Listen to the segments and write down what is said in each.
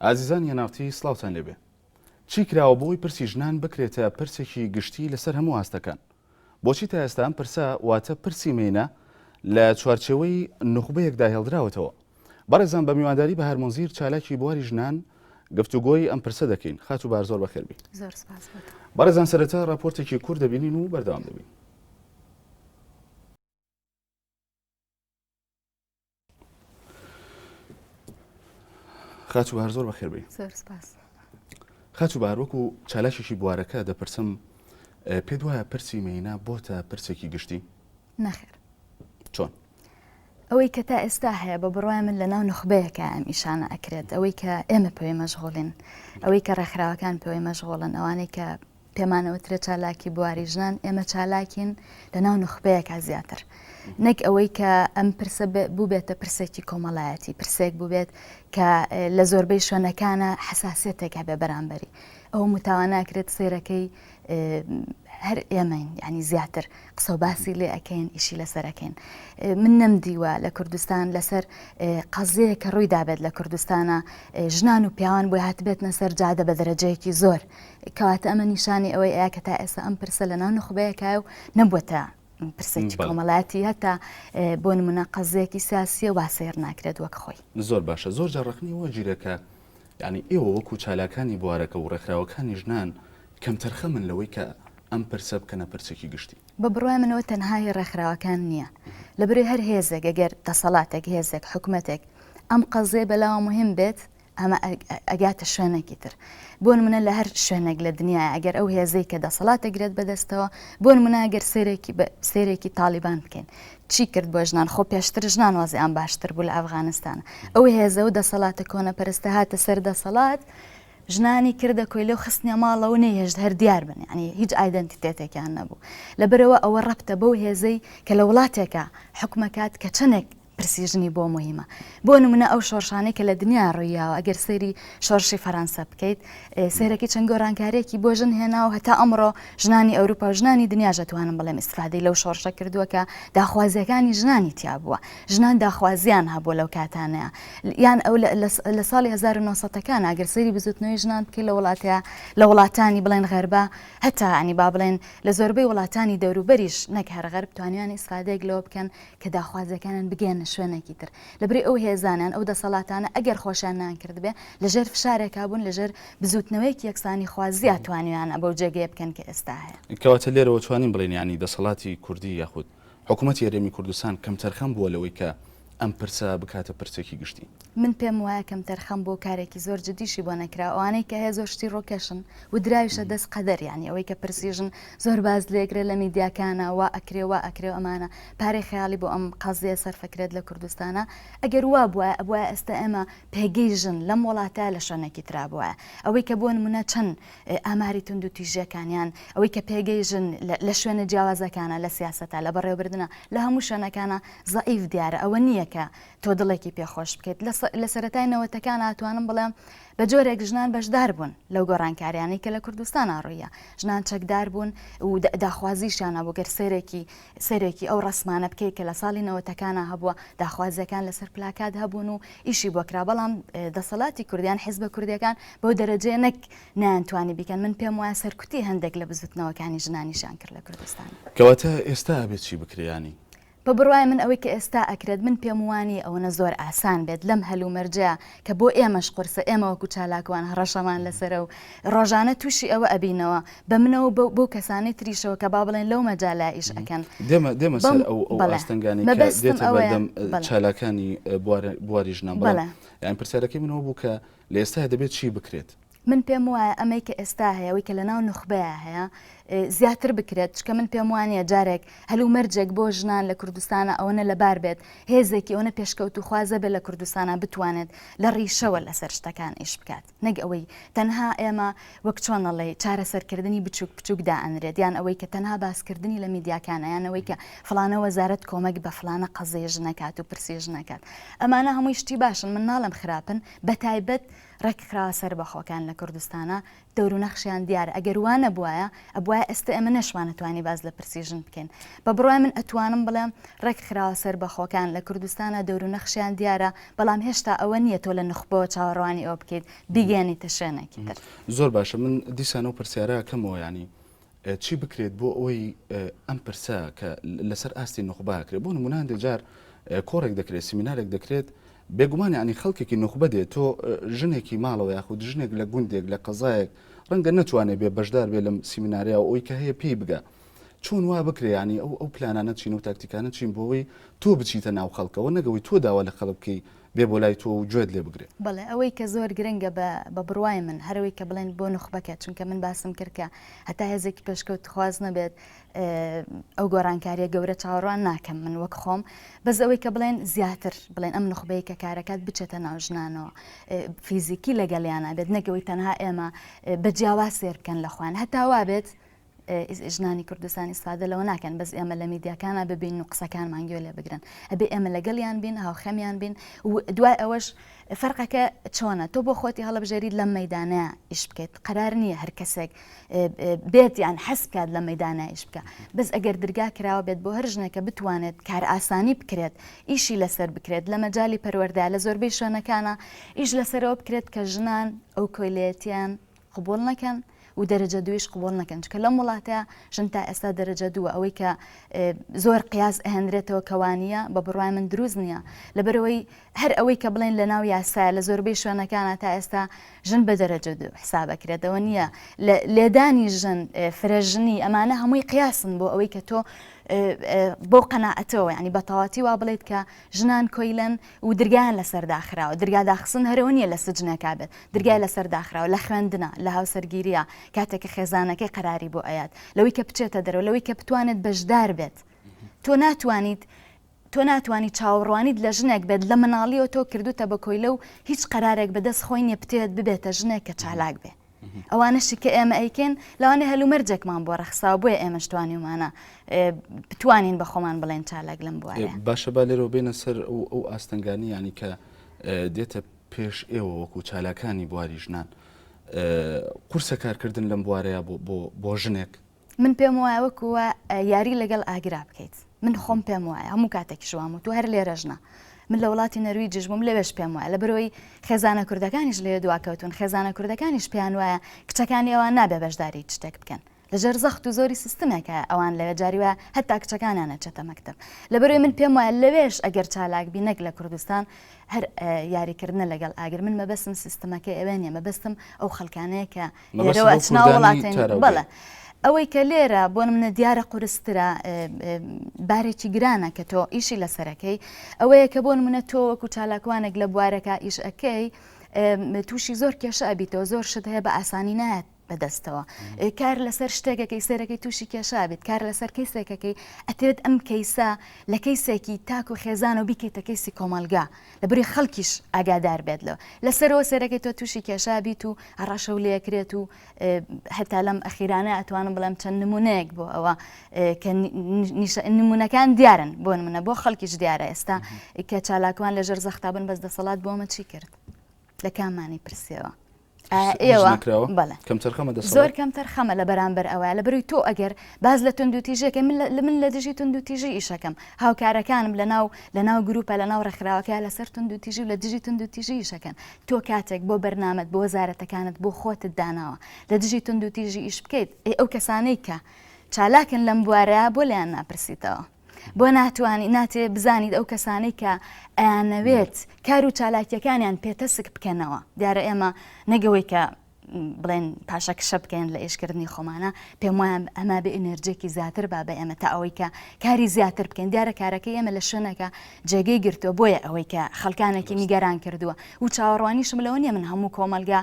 ئازیزانی NRT سڵاوتان لێبێ. چی کراوە بۆی پرسی ژنان بکرێتە پرسێکی گشتی لەسەر هەموو ئاستەکان؟ بۆچی تا ئێستا ئەم پرسە واتە پرسی مێینە لە چوارچێوەی نوخبەیەکدا هێڵدراوەتەوە؟ بەڕێزان بە میوانداری بەهار مونزیر چالاکی بواری ژنان گفتوگۆی ئەم پرسە دەکەین. خاتوو بەهار زۆر بەخێربێی. زۆر سپاس بۆ تۆ. بەڕێزان سەرەتا ڕاپۆرتێکی کورت دەبینین و بەردەوام دەبین. خاتوو بەهار زۆر بەخێر بێی. زۆر سپاس. خاتوو بەهار وەکو چالاکێکی بوارەکە دەپرسم پێت وایە پرسی مێینە بۆتە پرسێکی گشتی؟ نەخێر. چۆن؟ ئەوەی کە تا ئێستا هەیە بە بڕوای من لە ناو نوخبەیەکە ئەم ئیشانە ئەکرێت ئەوەی کە ئێمە پێوەی مەشغوڵین ئەوەی کە ڕێکخراوەکان پێوەی مەشغوڵن ئەوانەی کە پێمانەوترێ چالاکی بواری ژنان ئێمە چالاکین لە ناو نوخبەیەکە زیاتر نەک ئەوەی کە ئەم پرسە بووبێتە پرسێکی کۆمەڵایەتی پرسێک بووبێت کە لە زۆربەی شوێنەکانە حساسێتێک هەبێ بەرامبەری ئەو متاوە ناکرێت سێرەکەی هەر ئێمەین یعنی زیاتر قسە و باسی لێ ئەکەین ئیشی لەسەر ئەکەین من نەمدیوە لە کوردستان لەسەر قەزەیە کە ڕووی دابێت لە کوردستانە ژنان و پیاوان بۆی هاتبێتنە سەر جادە بە دەرەجەیەکی زۆر کەواتە ئەمە نیشانی ئەوەی ئەیا کە تا ئێستا ئەم پرسە لە ناو نوخبەیەکایە و نەبووەتە پرسێکی کۆمەڵایەتی هەتا بۆ نمونە قەزەیەکی سیاسیە وا سەیر ناکرێت وەک خۆی. زۆر باشە زۆر جار ڕەخنەی وە گیرە کە یانی ئێوە وەکو چالاکانی بوارەکە و ڕێکخراوەکانی ژنان کەمتەرخەمن لەوەی کە ئەم پرسە بکەنە پرسێکی گشتی. بە بڕوای من ئەوە تەنها هی ڕێکخراوەکان نییە لەبەرئ هەر هێزێک ئەگەر دەسەڵاتێک هێزێک حکومەتێک ئەم قەزیە بەلاوە موهیم بێت ئەمە ئەگاتە شوێنێکی تر بۆ نمونە لە هەر شوێنێک لە دنیاە ئەگەر ئەو هێزەی کە دەسەڵات دەگرێت بەدەستەوە بۆ نمونە ئەگەر سێرێکی سێرێکی تاالبان بکەین چی کرد بۆ ژنان خۆ پێشتر ژنان وازیان باشتر بوو لە ئەفغانستان ئەو هێزە و دەسەڵاتە کۆنەپەرستە هاتە سەر دەسەڵات ژنانی کردە کۆیلە و خستنیە ماڵەوە نەیهێشت هەر دیار بن یعنی هیچ ئایدنتیتێتێکیان نەبوو لەبەرەوە ئەوە ڕەبتە بەو هێزەی کە لە وڵاتێکە حکومەکات کە چەندێک پرسی ژنی بۆ موهیمە. بۆ نمونە ئەو شۆڕشانەی کە لە دنیا ڕوویاوە ئەگەر سەیری شۆڕشی فەرەنسە بکەیت سەیرەکی چەند گۆڕانکاریەکی بۆ ژن هێنا و هەتا ئەمڕۆ ژنانی ئەوروپا و ژنانی دنیاش ئەتوانم بڵێم ئیسفادەی لەو شۆڕشە کردووە کە داخوازیەکانی ژنانی تیا بووە ژنان داخوازیان هەبوو لەو کاتانەیە یان ئەو لە ساڵی 1970ەکان ئەگەر سەیری بزوتنەوەی ژنان بکەیت لە وڵاتە لە وڵاتانی بڵێن غەربە هەتا ئەنی با بڵێن لە زۆربەی وڵاتانی دەوروبەریش نەک هەر غەرب توانیان ئیسفادەیەک لەوە بکەن کە داخوازیەکانیان بگەیەننە شوێنێکی تر لەبری ئەو هێزانە یان ئەو دەسەڵاتانە ئەگەر خۆشیان نەیانکردبێ لەژێر فشارێکا بوون لەژێر بزووتنەوەیەکی یەکسانیخوازیا توانیویانە بەو جێگەیە بکەن کە ئێستا هەیە. کەواتە لێرەوە توانین بڵێین یانی دەسەڵاتی کوردی یاخود حکوومەتی هەرێمی کوردستان کەمتەرخەم بووە لەوەی کە ئەم پرسە بکاتە پرسێکی گشتی؟ من پێم وایە کەمتەرخەم بووە و کارێکی زۆر جدیشی بۆ نەکراوە، ئەوانەی کە هەیە زۆر شتی ڕووکەشن و دراویشە دەست قەدەر یانی ئەوەی کە پرسی ژن زۆر باز لێگرێ لە میدیاکانە وا ئەکرێ وا ئەکرێ و ئەمانە پارەی خەیاڵی بۆ ئەم قەزیە سەرفەکرێت لە کوردستانا ئەگەر وا بوایە ئەبوایە ئێستا ئێمە پێگەی ژن لەم وڵاتە لە شوێنێکی ترا بوایە ئەوەی کە بۆ نمونە چەند ئاماری توندوتیژیەکان یان ئەوەی کە پێگەی ژن لە شوێنە جیاوازەکانە لە سیاسەتا لە بەڕێوەبردنە لە هەموو شوێنەکانە زەعیف دیارە ئەوە نییە کە تۆ دڵێکی پێ خۆش بکەیت لە سەرەتای نەوەتەکان ئەتوانم بڵێم بە جۆرێک ژنان بەشدار بوون لەو گۆڕانکاریانەی کە لە کوردستانا ڕوویە ژنان چەکدار بوون و داخوازیشیان هەبوو گەر سەیرێکی سەیرێکی ئەو ڕەسمانە بکەیت کە لە ساڵی نەوەتەکانا هەبووە داخوازیەکان لەسەر پلاکات هەبوون و ئیشی بۆ کرا بەڵام دەسەڵاتی کوردیان حیزبە کوردیەکان بەو دەرەجەیە نەک نەیانتوانی بیکەن من پێم وایە سەرکوتی هەندێک لە بزوتنەوەکانی ژنانیشیان کرد لە کوردستان. کەواتە ئێستا ئەبێت چی بکرێ یانی؟ بە بڕوای من ئەوەی کە ئێستا ئەکرێت من پێم وانیە ئەوەنە زۆر ئاسان بێت لەم هەلومەرجە کە بۆ ئێمەش قورسە ئێمە وەکو چالاکوان هەڕەشەمان لەسەرە و ڕۆژانە تووشی ئەوە ئەبینەوە بە منەوە و بەو کەسانەی تریشەوە کە با بڵێن لەو مەجالە ئیش ئەکەن. دێمە دێمە سەر بەم ئەو ئەو بەڵێ ئاستەنگانەی کە مەبەستم دێتە ئەوەیە بەردەم بەڵێ. چالاکانی بوار بواری ژنان بەڵام بەڵێ. یانی پرسیارەکەی من ئەوە بوو کە لە ئێستایا دەبێت چی بکرێت؟ من پێم وایە ئەمەی کە ئێستا هەیە، ئەوەی کە لەناو نوخبەیا هەیە زیاتر بکرێت، چونکە من پێم وانییە جارێک هەلومەرجێک بۆ ژنان لە کوردستانا ئەوەنە لەبار بێت، هێزێکی ئەوەنە پێشکەوتووخوازە بێت لە کوردستانا بتوانێت لە ڕیشەوە لەسەر شتەکان ئیش بکات، نەک ئەوەی تەنها ئێمە وەک چۆن ئەڵێی چارەسەرکردنی بچووک بچووک دائەنرێت، یان ئەوەی کە تەنها باسکردنی لە میدیاکانە، یان ئەوەی کە فڵانە وەزارەت کۆمەک بە فڵانە قەزیەی ژن ئەکات و پرسی ژن ئەکات. ئەمانە هەمووی شتی باشن، من ناڵێم خراپن، بەتایبەت ڕێکخراوە سەربەخۆکان لە کوردستانا دەور و نەخشیان دیارە ئەگەر وا نەبوایە ئەبوایە. ئێستا ئێمە نەشمانەتوانی باس لە پرسی ژن بکەین. بە بڕوای من ئەتوانم بڵێم ڕێکخراوە سەربەخۆکان لە کوردستانا دەور و نەخشیان دیارە، بەڵام هێشتا ئەوە نییە تۆ لە نوخبەوە چاوەڕوانی ئەوە بکەیت بیگەیەنیتە شوێنێکی تر. زۆر باشە من دیسان ئەو پرسیارە ئەکەمەوە یانی چی بکرێت بۆ ئەوەی ئەم پرسە کە لەسەر ئاستی نوخبە ئەکرێت بۆ نمونە هەندێک جار کۆڕێک دەکرێت سیمینارێک دەکرێت بێگومان یانی خەڵکێکی نوخبە دێت تۆ ژنێکی ماڵەوە یاخود ژنێک لە گوندێک لە قەزایەک ڕەنگە نەتوانێت بێ بەشدار بێ لەم سیمینارەیە و ئەوی کە هەیە پێی بگا چۆن وا بکرێ یانی ئەو ئەو پلانانە چین و تاکتیکانە چین بۆ ئەوەی تۆ بچیتە ناو خەڵکەوە نەک ئەوەی تۆ داوا لە خەڵک بکەی بێ بۆ لای تۆ و گوێت لێ بگرێ. بەڵێ ئەوەی کە زۆر گرنگە بە بە بڕوای من هەر ئەوەی کە بڵێن بۆ نوخبەکە چونکە من باسم کرد کە هەتا هێزێکی پێشکەوتخواز نەبێت ئەو گۆڕانکاریە گەورە چاوەڕوان ناکەم من وەک خۆم بەس ئەوەی کە بڵێن زیاتر بڵێن ئەم نوخبەی کە کارەکات بچێتە ناو ژنانەوە فیزیکی لەگەڵیانە بێت نەگەوەی تەنها ئێمە بە جیاواز سێر بکەن لە خوان هەتا وابێت ژنانی کوردستان ئیسفادە لەوە ناکەن بەس ئێمە لە میدیاکانە ببین و قسەکانمان گوێ لێ بگرن ئەبێ ئێمە لەگەڵیان بین هاوخەمیان بین و دوای ئەوەش فەرقەکە چۆنە تۆ بۆ خۆتی هەڵبژێریت لەم مەدانە ئیش بکەیت قرار نییە هەر کەسێک بێت یان حەز بکات لە مەدانە ئیش بکە بەس ئەگەر درگا کراوە بێت بۆ هەر ژنێکە بتوانێت کار ئاسانی بکرێت ئیشی لەسەر بکرێت لە مەجای پەروەەردە لە زۆربەی شوێنەکانە ئیش لەسەرەوە بکرێت کە ژنان ئەو کۆیلەتیان قبوڵ نەکەن و دەرەجە دوویش قبوڵ نەکەن چکە لەم وڵاتە ژن تا ئێستا دەرەجە دووە ئەوەی کە زۆر قیاس ئەهێنرێتەوە کەوانیە بە بڕوای من دروست نییە لەبەرەوەی هەر ئەوەی کە بڵێن لە ناو یاسایە لە زۆربەی شوێنەکانە تا ئێستا ژن بە دەرەجە دوو حسابەکرێتەوە نییە لێدانی ژن فرەژنی ئەمانە هەمووی قیاسن بۆ ئەوەی کە تۆ بۆ قەناعەتەوە ینی بەتەواتی وا بڵێت کە ژنان کۆیلەن و درگایان لەسەر داخراوە، درگا داخستن هەرەوە نییە لە سجنێکا بێت، درگای لەسەر داخراوە لە خوێندنا، لە هاوسەرگیرییا، کاتێک کە خێزانەکەی قەراری بۆ ئەیات، لەوەی کە بچێتە دەرەوە، لەوەی کە بتوانێت بەشدار بێت. تۆ ناتوانیت تۆ ناتوانیت چاوەڕوانیت لە ژنێک بێت لە مناڵیەوە تۆ کردوتە بە کۆیلە و هیچ قەرارێک بەدەست خۆی نییە بتەوێت ببێتە ژنێک کە چالاک بێ. ئەوانەشی کە ئێمە ئەیکەین لەوانەیە هەلومەرجێکمان بۆ ڕەخساوە بۆیە ئێمەش توانیومانە بتوانین بە خۆمان بڵێن چالاک لەم بوارە. باشە با لێرەوە بێنە سەر ئەو ئاستەنگانی یانی کە دێتە پێش ئێوە وەکو چالاکانی بواری ژنان قورسە کارکردن لەم بوارەیە بۆ ژنێک؟ من پێم وایە وەکو وا یاری لەگەڵ ئاگرا بکەیت من خۆم پێم وایە هەموو کاتێکیش وام وتووە هەر لێرەش نا من لە وڵاتی نەرویجیش بووم لەوێش پێم وایە لەبەرئەوەی خێزانە کوردەکانیش لەوێ دواکەوتوون خێزانە کوردەکانیش پێیان وایە کچەکانی ئەوان نابێ بەشداری هیچ شتێک بکەن لەژێر زەخت و زۆری سیستمێکە ئەوان لەوێ جاری وایە هەتا کچەکانیان ئەچێتە مەکتەب لەبەرئەوەی من پێم وایە لەوێش ئەگەر چالاک بی نەک لە کوردستان هەر یاریکردنە لەگەڵ ئاگر من مەبەستم سیستمەکەی ئەوێ نیە مەبەستم ئەو خەڵکانەیە کە لێرەوە ئەچنە وڵاتێن بەڵێ ئەوەی کە لێرە بۆ منە دیارە قورسترە بارێکی گرانە کە تۆ ئیشی لەسەرەکەی ئەوەیە کە بۆ منە تۆ وەکو چالاکوانێک لە بوارەکە ئیش ئەەکەی تووشی زۆر کێشە ئەبیتەوە زۆر شت هەیە بە ئاسانی نایەت بەدەستەوە کار لەسەر شتێکەکەی سێرەکەی تووشی کێشا بێت کار لەسەر کەیسێکەکەی ئەتێت ئەم کەیسە لە کەیسێکی تاک و خێزان و بیکەیتە کەیسی کۆمەلگا لە بری خەڵکیش ئاگادار بێت لەوە لەسەرەوە سێرەکەی تۆ تووشی کێشا بیت و هەڕەشە و لێکرێت و هەتا لەم ئەخیرانە ئەتوانم بڵێم چەند نمونەیەک بۆ ئەوە کە نمونەکان دیارن بۆ نمونە بۆ خەڵکیش دیارە ئێستا کە چالاکوان لەژێر زەختا بن بەس دەسەڵات بۆ ئەمە چی کرد لە کامانی پرسیەوە ئێوە بەڵێ کەمتەرخەمە دەسەڵات زۆر کەمتەرخەمە لە بەرامبەر ئەوە لە بەروی تۆ ئەگەر باز لە توندوتیژێکە من لە من لە دژی توندوتیژی ئیشەکەم هاوکارەکانم لە ناو لە ناو گروپە لە ناو ڕێکخراوەکە لەسەر توندوتیژی و لە دژی توندوتیژی ئیشەکەن تۆ کاتێک بۆ بەرنامەت بۆ وەزارەتەکانت بۆ خۆتت داناوە لە دژی توندوتیژی ئیش بکەیت ئەی ئەو کەسانەی کە چالاکن لەم بوارە بۆ لێیان ناپرسیتەوە بۆ ناتوانی ناتێ بزانیت ئەو کەسانەی کە ئەیانەوێت کار و چالاکیەکانیان پێتەسک بکەنەوە دیارە ئێمە نەگەوەی کە بڵێن پاشەکشە بکەین لە ئیشکردنی خۆمانە پێم وایە ئەمە بێ ئینێرجێکی زیاتر با بە ئێمە تا ئەوەی کە کاری زیاتر بکەین دیارە کارەکەی ئێمە لە شوێنەکە جێگەی گرتووە بۆیە ئەوەی کە خەڵکانێکی نیگەران کردووە و چاوەڕوانیشم لەوە نییە من هەموو کۆمەلگا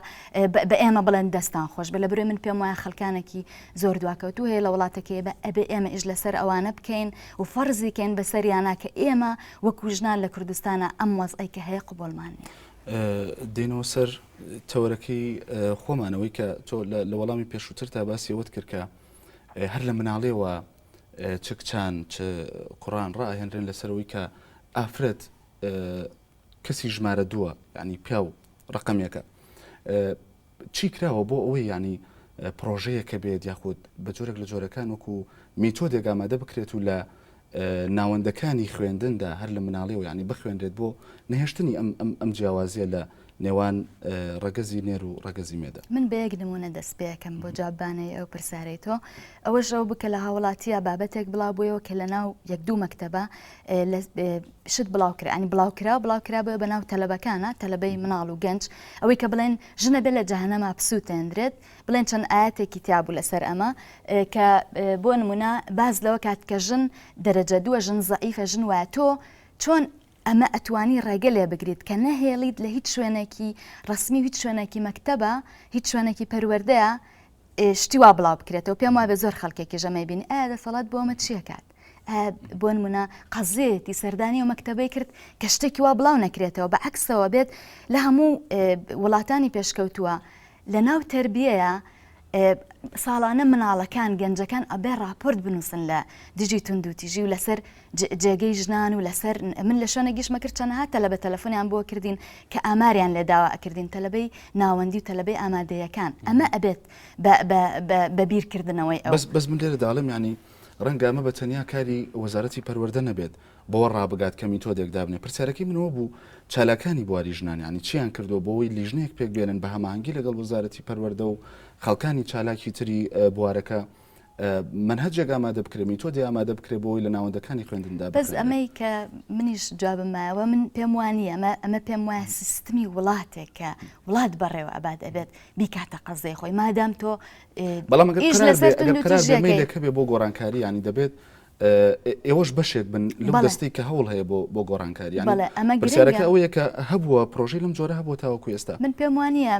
بە ئێمە بڵێن دەستان خۆش بە لە برێ من پێم وایە خەڵکانێکی زۆر دواکەوتوو هەیە لە وڵاتەکەی بە ئەبێ ئێمە ئیش لەسەر ئەوانە بکەین و فەرزی کەین بەسەریانا کە ئێمە وەکو ژنان لە کوردستانا ئەم وەزعەی کە هەیە قبوڵمان نییە. دێنەوە سەر تەوەرەکەی خۆمان ئەوەی کە تۆ لە وەڵامی پێشووترتا باسی ئەوەت کرد کە هەر لە مناڵیەوە چ کچان چ کوڕان ڕائەهێنرێن لەسەر ئەوەی کە ئافرەت کەسی ژمارە دووە یعنی پیاو ڕقەمێکە چی کراوە بۆ ئەوەی یانی. پرۆژەیەکە بێت یاخود بە جۆرێک لە جۆرەکان وەکو میتۆدێک ئامادە بکرێت و لە ناوەندەکانی خوێندندا هەر لە مناڵیەوە یانی بخوێنرێت بۆ نەهێشتنی ئەم ئەم ئەم جیاوازیە لە نێوان ڕەگەزی نێر و ڕەگەزی مێدا. من بە یەک نموونە دەست پێ ئەکەم بۆ جوابدانەوەی ئەو پرسیارەی تۆ، ئەوەش ئەو بوو کە لە هاوڵاتییا بابەتێک بڵاو بوویەوە کە لە ناو یەک دوو مەکتەبە لە شت بڵاو کرا ینی بڵاو کرا بڵاو کرابووە بە ناو تەلەبەکانە تەلەبەی مناڵ و گەنج ئەوەی کە بڵێن ژنە بێ لە جەهەنەما بسووتێندرێت بڵێن چەند ئایەتێکی تیا بوو لەسەر ئەمە کە بۆ نمونە باس لەوە کات کە ژن دەرەجە دووە ژن زەعیفە ژن وایە تۆ چۆن ئەمە ئەتوانی ڕێگە لێ بگریت کە نەهێڵیت لە هیچ شوێنێکی ڕسمی و هیچ شوێنێکی مەکتەبە هیچ شوێنێکی پەروەردەیە شتی وا بڵاو بکرێتەوە پێم وابێ زۆر خەڵکێکی ژەمەی بینی ئایا دەسەڵات بۆ ئەمە چیەکات بۆ نمونە قەزیەتی سەردانی و مەکتەبەی کرد کە شتێکی وا بڵاو نەکرێتەوە بە عکسەوە بێت لە هەموو وڵاتانی پێشکەوتووە لە ناو تەربیەیا ساڵانە مناڵەکان گەنجەکان ئەبێ ڕاپۆرت بنووسن لە دژی توندوتیژی و لەسەر جێگەی ژنان و لەسەر من لە شوێنە گیشمە کرد چەنەها تەلەبە تەلەفۆنیان بۆ کردین کە ئاماریان لێ داوا ئەکردین تەلەبەی ناوەندی و تەلەبەی ئامادەیەکان ئەمە ئەبێت بە بیرکردنەوەی ئەو بەس بەس من لێرە داڵێم یانی ڕەنگە ئەمە بە تەنیا کاری وەزارەتی پەروەردە نەبێت بەوە ڕابگات کە میتۆدێک دابنێ، پرسیارەکەی من ئەوە بوو چالاکانی بواری ژنان یانی چیان کردووە بۆ ئەوەی لیژنەیەک پێک بێنن بە هەماهەنگی لەگەڵ وەزارەتی پەروەردە و خەڵکانی چالاکی تری بوارەکە مەنهەجێک ئامادە بکرێ میتۆدێ ئامادە بکرێ بۆ ئەوەی لە ناوەندەکانی خوێندندا بەس ئەمەی کە منیش جوابم مایەوە من پێم وانییە ئەمە ئەمە پێم وایە سیستمی وڵاتێک کە وڵات بەڕێوە ئەبات ئەبێت بیکاتە قەزێ خۆی مادام تۆ بەڵام ئەگەر قرار بێ مەیلێک هەبێ بۆ گۆڕانکاری یانی دەبێت ئێوەش بەشێک بن لەو دەستەی کە هەوڵ هەیە بۆ بۆ گۆڕانکاری یانی ئەمە پرسیارەکە ئەوەیە کە هەبووە پرۆژەی لەم جۆرە هەبووە تاوەکو ئێستا؟ من پێم وانییە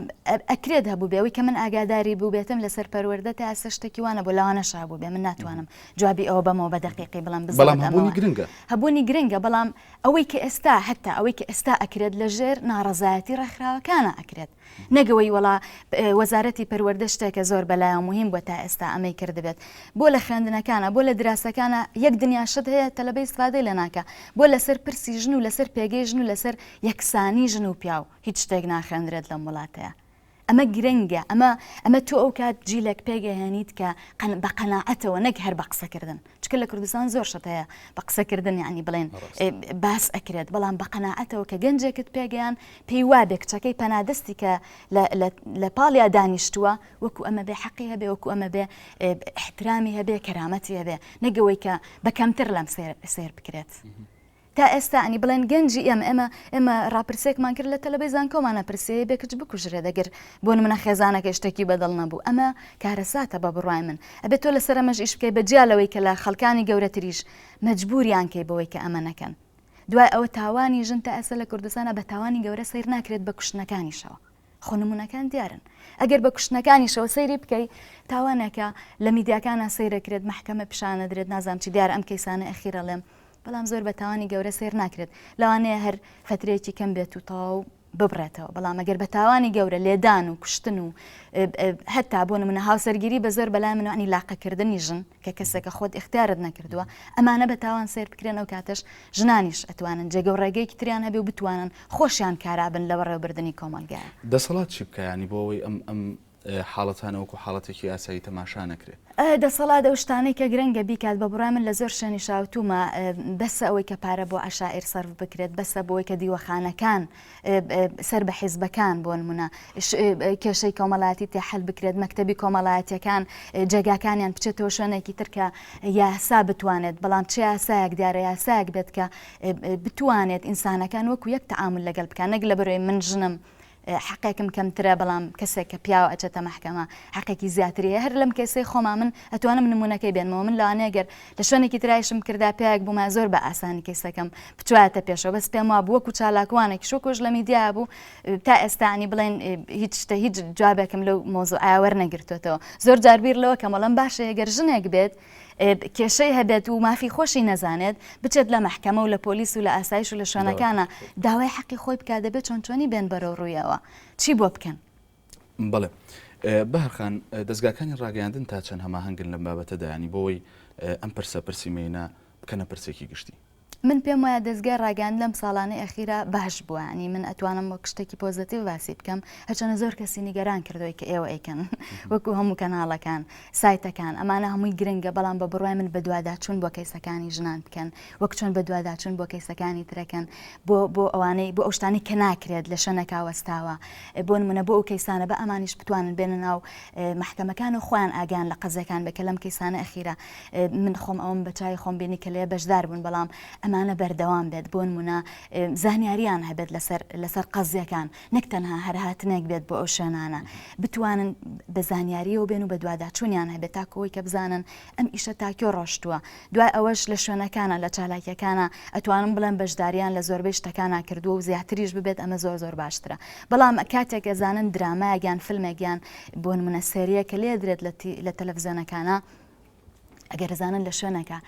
ئەکرێت هەبوو بێ ئەوەی کە من ئاگاداری بووبێتم لەسەر پەروەردە تا ئێستا شتێکی وا نەبوو لەوانەشە هەبوو بێ من ناتوانم جوابی ئەوە بەمەوە بە دەقیقی بڵێم بزڵت بەڵام هەبوونی گرنگە هەبوونی گرنگە بەڵام ئەوەی کە ئێستا هەتا ئەوەی کە ئێستا ئەکرێت لەژێر ناڕەزایەتی ڕێکخراوەکانە ئەکرێت نەک ئەوەی وەڵا وەزارەتی پەروەردە شتێکە زۆر بەلایەوە موهیم بووە تا ئێستا ئەمەی کردبێت بۆ لە خوێندنەکانە بۆ لە دراسەکانە یەک دنیا شت هەیە تەلەبە ئیستفادەی لێ ناکا بۆ لەسەر پرسی ژن و لەسەر پێگەی ژن و لەسەر یەکسانی ژن و پیاو هیچ شتێک ناخوێندرێت لەم وڵاتەیە ئەمە گرنگە ئەمە ئەمە تۆ ئەو کات جیلێک پێگەهێنیت کە بە قەناعەتەوە نەک هەر بە قسەکردن چونکە لە کوردستان زۆر شت هەیە بە قسەکردن یعنی بڵێن باس ئەکرێت بەڵام بە قەناعەتەوە کە گەنجێکت پێگەیان پێی وابێ کچەکەی پەنادەستی کە لە پاڵیا دانیشتووە وەکو ئەمە بێ حەقی هەبێ وەکو ئەمە بێ احترامی هەبێ کەرامەتی هەبێ نەگەوەی کە بە کەمتر لەم سێر بکرێت. تا ئێستا ئەنی بڵێن گەنجی ئێمە ئێمە ئێمە ڕاپرسێکمان کرد لە تەلەبەی زانکۆمانە پرسیەیە بێ کچ بکوژرێت دەگر بۆ نمونە خێزانەکەی شتێکی بەدڵ نەبوو ئەمە کارەساتە بە بڕوای من ئەبێت تۆ لەسەر ئەمەش ئیش بکەی بە جیا لەوەی کە لە خەڵکانی گەورەتریش مەجبوریان کەی بەوەی کە ئەمە نەکەن دوای ئەوە تاوانی ژن تا ئێستا لە کوردستانە بە تاوانی گەورە سەیر ناکرێت بە کوشتنەکانیشەوە خۆ نمونەکان دیارن ئەگەر بە کوشتنەکانیشەوە سەیری بکەی تاوانێکە لە میدیاکانە سەیرەکرێت مەحکەمە پیشانەدرێت نازانم چی دیار ئەم کەیسانە ئەخیرەڵێم بەڵام زۆر بە تاوانی گەورە سەیر ناکرێت لەوانەیە هەر فترەیەکی کەم بێت و تەواو ببڕێتەوە بەڵام ئەگەر بە تاوانی گەورە لێدان و کوشتن و هەتا بۆ نمونە هاوسەرگیری بە زۆر بەلای من ینی لاقەکردنی ژن کە کەسێکە خۆت ئیختیارت نەکردووە ئەمانە بە تاوان سەیر بکرێن ئەو کاتەش ژنانیش ئەتوانن جێگە و ڕێگەیەکی تریان هەبێ و بتوانن خۆشیان کارا بن لە بەڕێوەبردنی کۆمەڵگایە. دەسەڵات چی بکا یانی بۆ ئەوەی ئەم ئەم حاڵەتانە وەکو حاڵەتێکی ئاسایی تەماشا نەکرێ؟ دەسەڵات ئەو شتانەی کە گرنگە بیکات بە بڕوای من لە زۆر شوێنیشا وتومە بەسە ئەوەی کە پارە بۆ عەشائیر سەرف بکرێت بەسە بۆی کە دیوەخانەکان سەر بە حیزبەکان بۆ نمونە کێشەی کۆمەڵایەتی تێ حەل بکرێت مەکتەبی کۆمەڵایەتیەکان جێگاکانیان بچێتەوە شوێنێکی تر کە یاسا بتوانێت بەڵام چ یاسایەک دیارە یاسایەک بێت کە بتوانێت ئینسانەکان وەکو یەک تەعامل لەگەڵ بکات نەک لە بەرەوەی من ژنم حەقێکم کەمترە بەڵام کەسێک کە پیاوە ئەچێتە مەحکەمە حەقێکی زیاتری هەیە هەر لەم کەیسەی خۆما من ئەتوانم نمونەکەی بێنمەوە من لەوانەیە گەر لە شوێنێکی ترایشم کردا پیاوێک بووما زۆر بە ئاسانی کەیسەکەم بچوایەتە پێشەوە بەس پێم وابوو وەکو چالاکوانێکیش وەکوش لە میدیا بوو تا ئێستا ینی بڵێن هیچ شتە هیچ جوابێکم لەو مۆزوعە وەرنەگرتوێتەوە زۆر جار بیر لەوە کەم وەڵام باشە گەر ژنێک بێت کێشەی هەبێت و مافی خۆشی نەزانێت بچێت لە مەحکەمە و لە پۆلیس و لە ئاسایش و لە شوێنەکانە داوای حەقی خۆی بکات دەبێت چۆن چۆنی بێن بەرەو ڕوویەوە چی بۆ بکەن؟ بەڵێ بەهار خان دەزگاکانی ڕاگەیاندن تا چەند هەماهەنگن لەم بابەتەدا ینی بۆی ئەم پرسە پرسی مێینە بکەنە پرسێکی گشتی؟ من پێم وایە دەزگای ڕاگەیاندن لەم ساڵانەی ئەخیرا باش بووە یانی من ئەتوانم وەک شتێکی positive باسی بکەم هەرچەنە زۆر کەسی نیگەران کردووی کە ئێوە ئەیکەن وەکو هەموو کەناڵەکان سایتەکان ئەمانە هەمووی گرنگە بەڵام بە بڕوای من بەدواداچوون بۆ کەیسەکانی ژنان بکەن وەک چۆن بەدواداچوون بۆ کەیسەکانی ترەکەن بۆ بۆ ئەوانەی بۆ ئەو شتانەی کە ناکرێت لە شوێنەکە وەستاوە بۆ نمونە بۆ ئەو کەیسانە بە ئەمانیش بتوانن بێنە ناو مەحکەمەکان و خۆیان ئاگیان لە قەزیەکان بێ کە لەم کەیسانە ئەخیرە من خۆم ئەوم بە چاوی خۆم بینی کە لێ بەشدار بوون بەڵام ئەمانە بەردەوام بێت بۆ نمونە زانیاریان هەبێت لەسەر لەسەر قەزیەکان نەک تەنها هەر هاتنێک بێت بۆ ئەو شوێنانە بتوانن بە زانیاریەوە بێن و بەدواداچوونیان هەبێت تاکەوەی کە بزانن ئەم ئیشە تاکیۆ ڕۆشتووە دوای ئەوەش لە شوێنەکانە لە چالاکیەکانە ئەتوانم بڵێم بەشداریان لە زۆربەی شتەکانا کردووە و زیاتریش ببێت ئەمە زۆر زۆر باشترە بەڵام کاتێک ئەزانن درامایەک یان فیلمێک یان بۆ نمونە سێریە کە لێدرێت لە تەلەفزیۆنەکانە ئەگەر ئەزانن لە شوێنەکە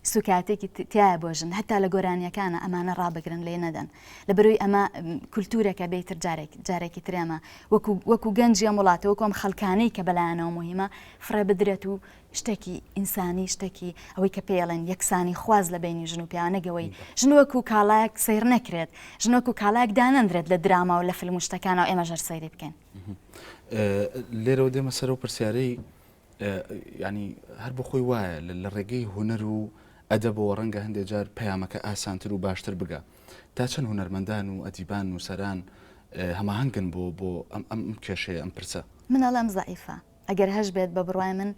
سوکاتێکی تایە بۆ ژن هەتا لە گۆرانیەکانە ئەمانە ڕابگرن لێ نەدەن لە بەروی ئەمە کولتورەکە بێتر جارێک جارێکی ترێمە وەکو وەکو گەنجی ئەم وڵاتە وەکو ئەم خەڵکانەی کە بەلایەنەوە مهمە فڕێ بدرێت و شتێکی ئینسانی شتێکی ئەوەی کە پێڵێن یەکسانی خواز لە بینی ژن و پیاوە نەگەوەی ژن وەکو کاڵایەک سەیر نەکرێت ژن وەکو کاڵایەک دانەندرێت لە دراما و لە فیلم و شتەکانەوە ئێمە ژەر سەیری بکەین. لێرەوە دێمە سەر ئەو پرسیارەی ینی هەر بۆ خۆی وایە لە ڕێگەی هونەر و ئەدەبەوە ڕەنگە هەندێک جار پەیامەکە ئاسانتر و باشتر بگا تا چەند هونەرمەندان و ئەدیبان نووسەران هەماهەنگن بۆ بۆ ئەم ئەم کێشەیە ئەم پرسە؟ من ئەڵێم زەعیفە ئەگەر هەش بێت بە بڕوای من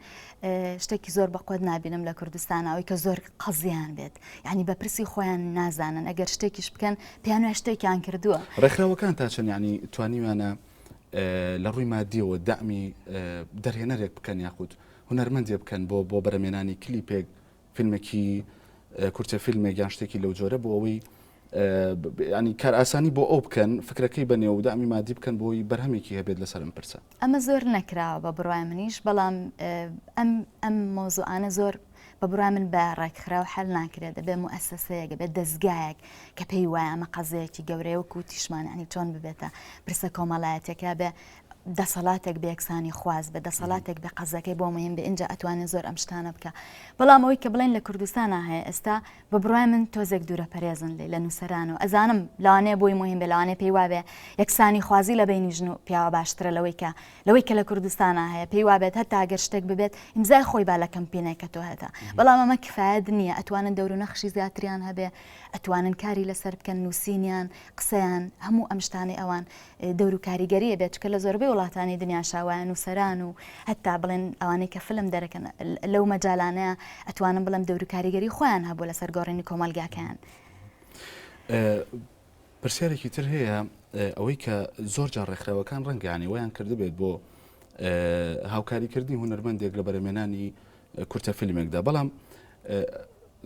شتێکی زۆر بەقوت نابینم لە کوردستان ئەوەی کە زۆر قەزیان بێت یعنی بە پرسی خۆیان نازانن ئەگەر شتێکیش بکەن پێیان وایە شتێکیان کردووە. ڕێکخراوەکان تا چەند یعنی توانیویانە لە ڕووی مادیەوە دەعمی دەرهێنەرێک بکەن یاخود هونەرمەندێ بکەن بۆ بۆ بەرەمێنانی کلیپێک فیلمێکی کورتە فیلمێک یان شتێکی لەو جۆرە بۆ ئەوەی ینی کارئاسانی بۆ ئەو بکەن فکرەکەی بەنێ و دامی مادی بکەن بۆی بەرهەمێکی هەبێت لەسەر ئەم پرسە. ئەمە زۆر نەکراوە بە بڕوای منیش بەڵام ئەم ئەم مەوزوعانە زۆر بە بڕوای من بە ڕێکخراو حەل ناکرێت دەبێ موئەسەسەیەک دەبێت دەزگایەک کە پێی وایە ئەمە قەزەیەکی گەورەیە وەکو وتیشمان یانی چۆن ببێتە پرسە کۆمەڵایەتیەکە بێ دەسەڵاتێک بێ یەکسانی خواز بێ دەسەڵاتێک بێ قەزەکەی بۆ مهم بێ ئینجا ئەتوانێت زۆر ئەم شتانە بکە بەڵام ئەوەی کە بڵێن لە کوردستانە هەیە ئێستا بە بڕوای من تۆزێک دوورە پەرێزن لێ لە نووسەرانەوە ئەزانم لەوانەیە بۆی مهم بێ لەوانەیە پێی وابێ یەکسانی خوازی لە بینی ژن و پیاوە باشترە لەوەی کە لەوەی کە لە کوردستانە هەیە پێی وابێت هەتا گەر شتێک ببێت ئیمزای خۆی با لە کەمپینێکە تۆ هەتا بەڵام ئەمە کفایەت نییە ئەتوانن دەور و نەخشی زیاتریان هەبێ ئەتوانن کاری لەسەر بکەن نووسینیان قسەیان هەموو ئەم شتانەی ئەوان دەور و کاریگەریە بێت چکە لە زۆربەی وڵاتانی دنیاشا وایە نووسەران و هەتا بڵێن ئەوانەی کە فلم دەرەکەن لەو مەجالانەیە ئەتوانم بڵێم دەور و کاریگەری خۆیان هەبوو لەسەر گۆڕینی کۆمەڵگاکەیان. پرسیارێکی تر هەیە ئەوەی کە زۆر جار ڕێکخراوەکان ڕەنگیانی ویان کردبێت بۆ هاوکاریکردنی هونەرمەندێک لە بەرەمێنانی کورتە فیلمێکدا بەڵام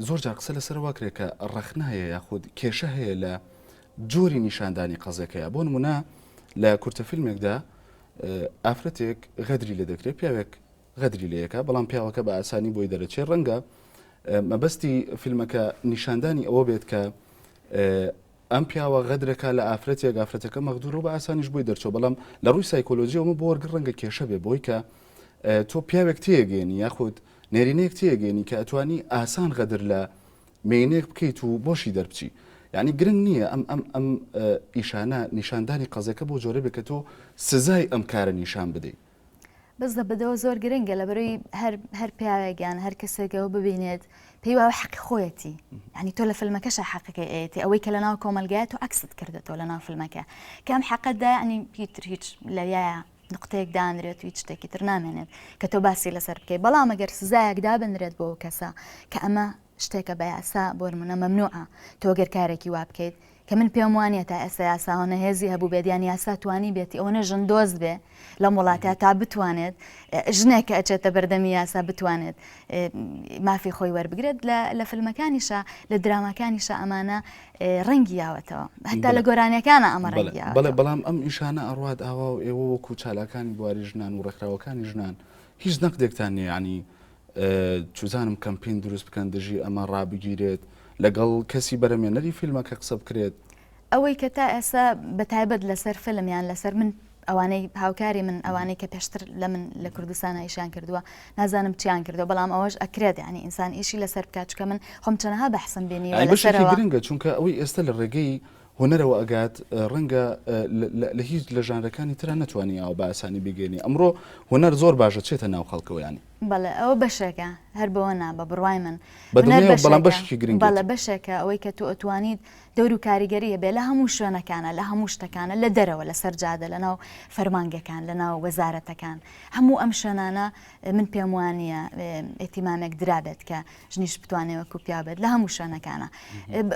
زۆر جار قسە لەسەر واکرێت کە ڕەخنە هەیە یاخود کێشە هەیە لە جۆری نیشاندانی قەزەکەیە بۆ نمونە لە کورتە فیلمێکدا ئافرەتێک غەدری لێ دەکرێت پیاوێک غەدری لەیەکە بەڵام پیاوەکە بە ئاسانی بۆی دەرەچێت ڕەنگە مەبەستی فیلمەکە نیشاندانی ئەوە بێت کە ئەم پیاوە غەدرەکە لە ئافرەتێک ئافرەتەکە مەغدورە و بە ئاسانیش بۆی دەرچوە بەڵام لە ڕووی سایکۆلۆژیەوە بۆ وەرگر ڕەنگە کێشە بێ بۆی کە تۆ پیاوێک تێگەێنی یاخود نێرینەیەک تێگەێنی کە ئەتوانی ئاسان غەدر لە مێینەیەک بکەیت و بۆشی دەربچی یعنی گرنگ نییە ئەم ئەم ئەم ئیشانە نیشاندانی قەزەکە بۆ جۆرە بێ کە تۆ سزای ئەم کارە نیشان بدەیت. بەس لە بەدەوە زۆر گرنگە لەبەرەی هەر هەر پیاوێک یان هەر کەسێکەوە ببینێت پێی وایە حەقی خۆیەتی یعنی تۆ لە فیلمەکەشە حەقەکەی ئەیەتی ئەوەی کە لەناو کۆمەلگایە تۆ عەکست کردێتەوە لەناو فیلمەکە کە ئەم حەقەدا یعنی هیتر هیچ لەویایە نقطەیەک دانرێت و هیچ شتێکی تر نامێنێت کە تۆ باسی لەسەر بکەیت بەڵام ئەگەر سزایەک دابنرێت بۆ ئەو کەسە کە ئەمە شتێکە بە یاسا بۆ نمونە مەمنوعە تۆ گەر کارێکی وا بکەیت کە من پێم وانە تا ئێستا یاسا ئەوەنە هێزی هەبوو بێت یان یاسا توانی بێتی ئەوەنە ژن دۆست بێ لەم وڵاتە تا بتوانێت ژنێک کە ئەچێتە بەردەمی یاسا بتوانێت مافی خۆی وەربگرێت لە فیلمەکانیشە لە دراماکانیشە ئەمانە ڕەنگی یاوەتەوە هەتا لە گۆرانیەکانە ئەمە ڕەنگی یاوەتەوە. بەڵێ بەڵام ئەم ئیشانە ئەڕوات ئاوا و ئێوە وەکو چالاکانی بواری ژنان و ڕێکخراوەکانی ژنان هیچ نەقدێکتان نییە یانی چوزانم کەمپین دروست بکەن دژی ئەمە ڕابگیرێت لەگەڵ کەسی بەرەمێنەری فیلمەکە قسە بکرێت. ئەوەی کە تا ئێستا بە تایبەت لەسەر فیلم یان لەسەر من. ئەوانەی هاوکاری من ئەوانەی کە پێشتر لە من لە کوردستان ئیشیان کردووە نازانم چیان کردووە بەڵام ئەوەش ئەکرێت یعنی ئینسان ئیشی لەسەر بکات چونکە من خۆم چەنەها بەحسم بینیوە ئەی بەشێکی لەسەرەوە. گرنگە چونکە ئەوەی ئێستا لە ڕێگەی هونەرەوە ئەگات ڕەنگە لە هیچ لە ژانرەکانی ترا نەتوانی ئاوا بە ئاسانی بیگەینی ئەمڕۆ هونەر زۆر باشە چێتە ناو خەڵکەوە یانی. بەڵێ ئەوە بەشێکە هەر بەوە نا بە بڕوای من بە هونەر دڵنیایەوە بەڵام بەشێکە بەشێکی گرنگێتی. بەڵێ بەشێکە ئەوەی کە تۆ ئەتوانیت دەور و کاریگەری هەبێ لە هەموو شوێنەکانە لە هەموو شتەکانە لە دەرەوە لەسەر جادە لە ناو فەرمانگەکان لە ناو وەزارەتەکان هەموو ئەم شوێنانە من پێم وانییە ئیهتیمامێک درابێت کە ژنیش بتوانێ وەکو پیاو بێت لە هەموو شوێنەکانە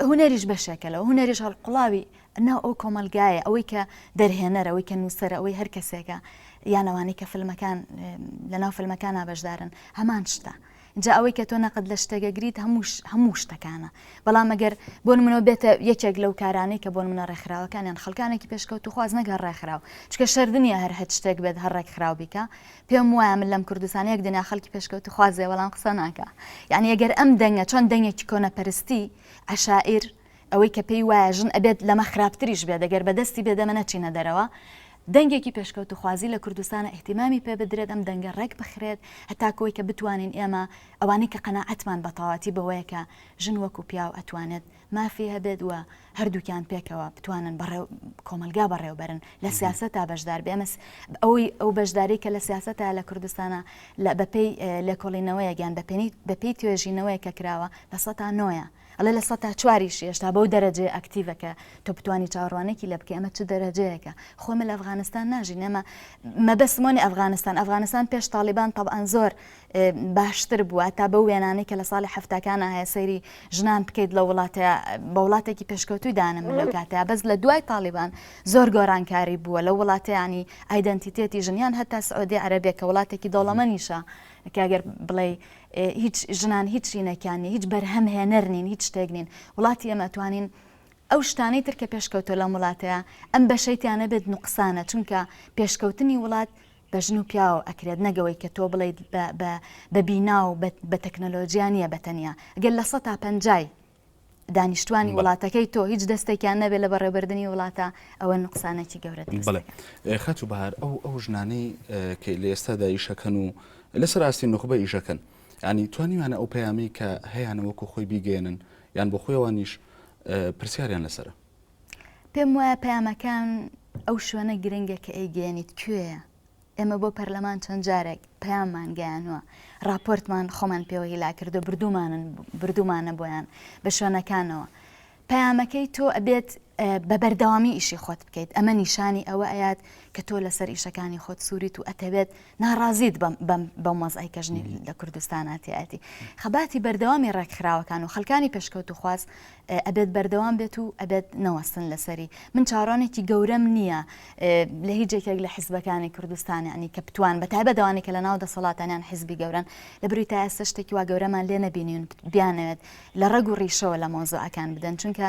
هونەریش بەشێکە لەوە هونەریش هەڵقوڵاوی ناو ئەو کۆمەلگایە ئەوەی کە دەرهێنەر ئەوەی کە نووسەر ئەوەی هەر کەسێکە یان ئەوانەی کە فیلمەکان لەناو فیلمەکانە بەشدارن هەمان شتە جا ئەوەی کە تۆ نەقد لە شتێک ئەگریت هەموو هەموو شتەکانە بەڵام ئەگەر بۆ نمونە بێتە یەکێک لەو کارانەی کە بۆ نمونە ڕێکخراوەکان یان خەڵکانێکی پێشکەوتوخواز نەک هەر ڕێکخراو چونکە شەرت نییە هەر هەچ شتێک بێت هەر ڕێکخراو بیکا پێم وایە من لەم کوردستان یەک دنیا خەڵکی پێشکەوتوخوازێ بەڵام قسە ناکا یعنی ئەگەر ئەم دەنگە چۆن دەنگێکی کۆنەپەرستی عەشائیر ئەوەی کە پێی وایە ژن ئەبێت لەمە خراپتریش بێت ئەگەر بەدەستی بێت ئێمە نەچینە دەرەوە دەنگێکی پێشکەوتوخوازی لە کوردستانە ئیهتیمامی پێ بدرێت ئەم دەنگە ڕێک بخرێت هەتاکو ئەوەی کە بتوانین ئێمە ئەوانەی کە قەناعەتمان بە تەواوەتی بەوەیە کە ژن وەکو پیاو ئەتوانێت مافی هەبێت و هەردووکیان پێکەوە بتوانن بەڕێو کۆمەلگا بەڕێوبەرن لە سیاسەتا بەشدار بێ ئەمە ئەوەی ئەو بەشداری کە لە سیاسەتا لە کوردستانە لە بەپێی لێکۆڵینەوەیەک یان بەپێی توێژینەوەیەک کە کراوە لە سەتا نۆیە ئەڵێ لە سەتا چواریشی هێشتا بەو دەرەجەیە ئەکتیڤە کە تۆ بتوانی چاوەڕوانێکی لێ بکەی ئەمە چ دەرەجەیەکە خۆ ئێمە لە ئەفغانستان ناژین ئێمە مەبەستم وەنی ئەفغانستان ئەفغانستان پێش تاڵیبان تەبعەن زۆر باشتر بووە تا بەو وێنانەی کە لە ساڵی حەفتاکانە هەیە سەیری ژنان بکەیت لە وڵاتە بە وڵاتێکی پێشکەوتوی دانم من لەو کاتەیە بەس لە دوای تاڵیبان زۆر گۆڕانکاری بووە لەو وڵاتەیانی ئایدەنتیتێتی ژنیان هەتا سعودی عەرەبیە کە وڵاتێکی دەوڵەمەنیشە کە گەر بڵێ هیچ ژنان هیچ شینەکیان نیە هیچ بەرهەم هێنەر نین هیچ شتێک نین وڵاتی ئێمە ئەتوانین ئەو شتانەی تر کە پێشکەوتوە لەم وڵاتەیە ئەم بەشەی تیا نەبێت نوقسانە چونکە پێشکەوتنی وڵات بە ژن و پیاو ئەکرێت نەگەوەی کە تۆ بڵیت بە بینا و بە تەکنەلۆجیا نییە بە تەنیا گەر لە سەتا پەنجای دانیشتوانی وڵاتەکەی تۆ هیچ دەستێکیان نەبێت لە بەڕێوەبردنی وڵاتە ئەوە نوقسانێکی گەورە دروست بەڵێ دەکات. خاتوو بەهار ئەو ئەو ژنانەی کە لە ئێستادا ئیشەکەن و لەسەر ئاستی نوخبە ئیشەکەن یانی توانیویانە ئەو پەیامەی کە هەیانە وەکو خۆی بیگەیەنن یان بۆ خۆی ئەوانیش پرسیاریان لەسەرە؟ پێم وایە پەیامەکان ئەو شوێنە گرنگە کە ئەیگەیەنیت کوێیە ئێمە بۆ پەرلەمان چەند جارێک پەیاممان گەیانووە، ڕاپۆرتمان خۆمان پێوە هیلاک کردووە، بردوومانن بردوومانە بۆیان بە شوێنەکانەوە. پەیامەکەی تۆ ئەبێت بە بەردەوامی ئیشی خۆت بکەیت، ئەمە نیشانی ئەوە ئەیات کە تۆ لەسەر ئیشەکانی خۆت سووریت و ئەتەوێت ناڕازیت بەم بەم بەم وەزعەی کە ژنی لە کوردستانا تیایەتی. خەباتی بەردەوامی ڕێکخراوەکان و خەڵکانی پێشکەوتووخواز ئەبێت بەردەوام بێت و ئەبێت نەوەستن لەسەری من چاوەڕوانێکی گەورەم نییە لە هیچ یەکێک لە حیزبەکانی کوردستان یعنی کە بتوان بە تایبەت ئەوانەی کە لە ناو دەسەڵاتانیان حیزبی گەورەن لە بری تا ئێستا شتێکی وا گەورەمان لێ نەبینین بیانەوێت لە ڕەگ و ڕیشەوە لە مۆزوعەکان بدەن چونکە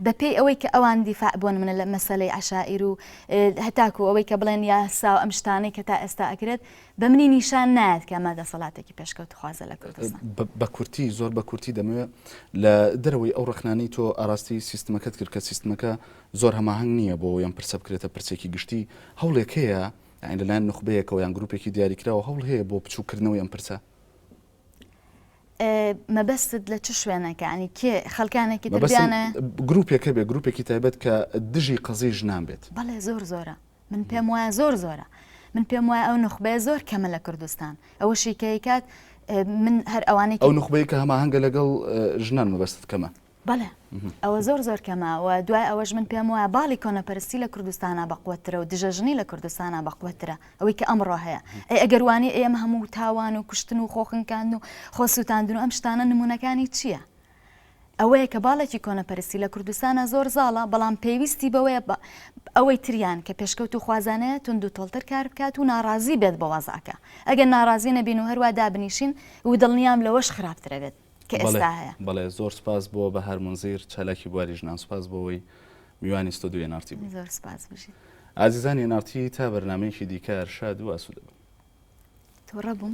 بەپێی ئەوەی کە ئەوان دیفاع بۆن منە لە مەسەلەی عەشائیر و هەتاکو ئەوەی کە بڵێن یاسا و ئەم شتانەی کە تا ئێستا ئەکرێت بە منی نیشان نایەت کە ئەمە دەسەڵاتێکی پێشکەوتوخوازە لە کوردستان. بە کورتی، زۆر بە کورتی دەمەوێت لە دەرەوەی ئەو ڕەخنانەی تۆ ئاراستەی سیستمەکەت کرد کە سیستمەکە زۆر هەماهەنگ نییە بۆ ئەوەی ئەم پرسە بکرێتە پرسێکی گشتی، هەوڵێک هەیە یانی لەلایەن نوخبەیەکەوە یان گروپێکی دیاریکراوە هەوڵ هەیە بۆ بچووککردنەوەی ئەم پرسە؟ مەبەستت لە چ شوێنێکە؟ یانی کێ خەڵکانێکی تر بیانەوێ؟ گروپێک هەبێ، گروپێکی تایبەت کە دژی قەزیەی ژنان بێت. بەڵێ زۆر زۆرە. من پێم وایە زۆر زۆرە من پێم وایە ئەو نوخبەیە زۆر کەمە لە کوردستان ئەوەشی کە ئەیکات من هەر ئەوانەی ئەو نوخبەی کە هەماهەنگە لەگەڵ ژنان مەبەستت کەمە؟ بەڵێ ئەوە زۆر زۆر کەمە و دوای ئەوەش من پێم وایە باڵی کۆنەپەرستی لە کوردستانە بەقوەترە و دژە ژنی لە کوردستانە بەقوەترە ئەوەی کە ئەمڕۆ هەیە ئەی ئەگەر وانی ئێمە هەموو تاوان و کوشتن و خۆخنکاندن و خۆسووتاندن و ئەم شتانە نمونەکانی چییە؟ ئەوەیە کە باڵێکی کۆنەپەرستی لە کوردستانا زۆر زاڵە، بەڵام پێویستی بەوەیە ئەوەی تریان کە پێشکەوتووخوازانەیە توندوتۆڵتر کار بکات و ناڕازی بێت بە وەزعەکە. ئەگەر ناڕازی نەبین و هەروا دابنیشین و دڵنیام لەوەش خراپتر ئەبێت کە ئێستا هەیە. بەڵێ زۆر سوپاس بۆ بەهار مونزیر چالاکی بواری ژنان سوپاس بۆ ئەوەی میوانی ستۆدیۆی ئێن ئاڕ تی بووی. زۆر سوپاس بژیت. ئازیزانی ئێن ئاڕ تی تا بەرنامەیەکی دیکە هەر شاد و ئاسوودە بن. توڕە بووم.